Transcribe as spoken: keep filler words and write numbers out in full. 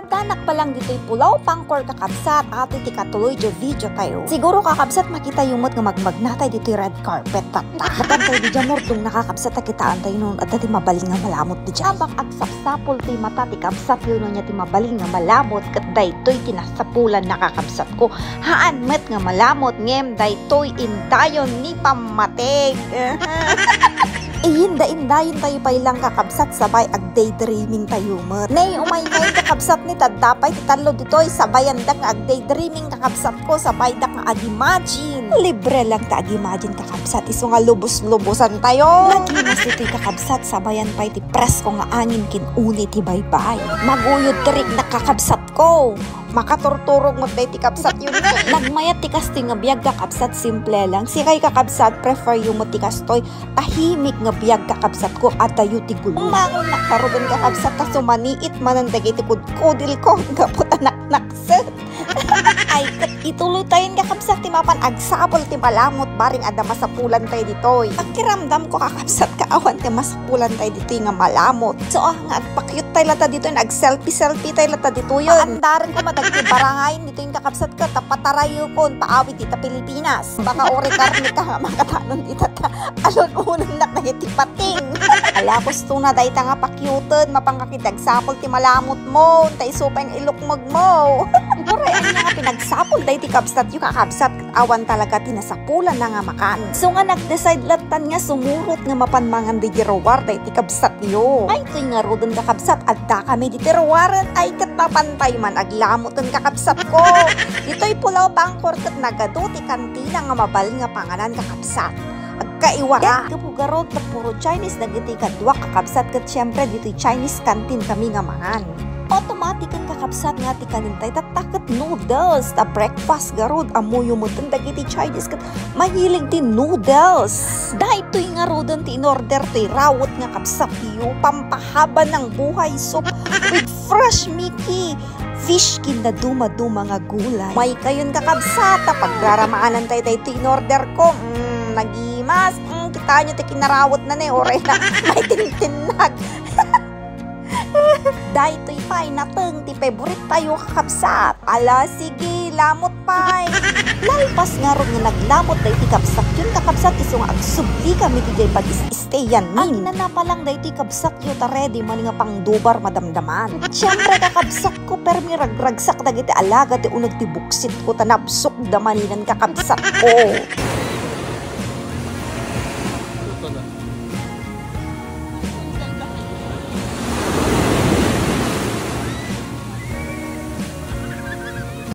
Tanak pa lang ditoy Pulao Pangkor, kakabsat, atoy ti katuloy diay video tayo. Siguro, kakabsat, makitayo met nga magmagnatay ditoy red carpet. Tatta. Napantay di diay murdong na, kakabsat, a kitaentayo no adda ti mabalin nga malamot di diay. Tabak agsapsapul ti mata ti kabsat yo no ania ti mabalin nga malamot, ket daytoy ti nasapulan na, kakabsat ko. Haan met nga malamot, ngem daytoy indayon ni pammatik. Indaindayon tayo pay lang, kakabsat, sabay ag-daydreaming tayo met. Nay, umay, nay, kakabsat, ni tadda pay ti tallo ditoy, sabayandak nga ag-daydreaming, kakabsat ko, sabaydak nga ag-imagine. Libre lang ta ag-imagine, kakabsat, isu nga lubos-lubosan tayo. Nagimas ditoy, kakabsat, sabayan pay ti presko nga angin ken uni ti baybay. Maguyod ti riknak, kakabsat ko. Makaturturog met daytoy kabsat yo, nay. Nagmayat ti kastoy nga biag, kakabsat, simple lang. Sikay, kakabsat, prefer yo met ti kastoy tahimik nga biag, kakabsat ko, adayo ti gulo. Umangon nakkaruden, kakabsat, ta sumaniit manen dagiti kudkudil ko gapu ta naknakset. Ay, ket ituloy tayon, kakabsat, ti mapan agsapul ti malamot bareng adda masapulan tayo ditoy. Pakiramdam ko, kakabsat, ka awan ti masapulan tayo ditoy nga malamot. So, ah, nga agpakyut tayo latta ditoy, ag-selfie-selfie tayo latta ditoy. Paandaren ko, madagiti barangay ditoy, kakabsat, ket ta patarayekon, paawid dita Pilipinas. Baka uri karne ka nga makatanon dita ta alun-unennak dagiti pating. Ala, gusto na dayta nga pakyuten, mapanka ket agsapul ti malamot mo, ta isu pay nga ilukmeg mo. Uray ania nga pinagsapul daytoy kabsat yo, kakabsat, ket awan talaga ti nasapulan na nga makan. So nga nag-decide lattan nga sumurot nga mapan mangan daytoy ruar daytoy kabsat yo. Ay, toy ngaruden, kakabsat, adda kami ditoy ruaren, ay, ket mapan tayo man aglamoten, kakabsat ko. Ditoy Pulao Pangkor ket nagadu ti kantina nga mabalin nga panganan, kakabsat. Agkaiwara. Ket gapu garud ta puro Chinese dagiti kaduak, kakabsat, ket siempre ditoy Chinese canteen kami nga mangan. Automatic ken, kakabsat, nga ti kanentay tatta ket noodles ta breakfast garud. Ammoyo metten dagiti Chinese ket mahilig ti noodles. Daytoy ngaruden ti in-order toy rawet nga kabsat yo, pampahaba ng buhay soup with fresh Mickey fish ken dadumaduma nga gulay. Umaykayon, kakabsat, ta pagraramaanan tayo daytoy in-order ko. Mm, nagimas. Mm, kitaenyo ti kinarawetna, ne, uray na maitintinnag. Daytoy pay nateng ti favorite tayo, kakabsat. Ala, sige, lamot pay. Nalpas ngarud nga naglamot daytoy kabsat yo, kakabsat, isu nga agsubli kami diay pag-is-, stayan mi. Agnana pa lang daytoy kabsat yo ta ready man nga pangdubar madamdaman. Siempre, kakabsat ko, permi ragragsak dagiti alagad ti uneg ti buksit ko ta nabsukda maninen, kakabsat ko.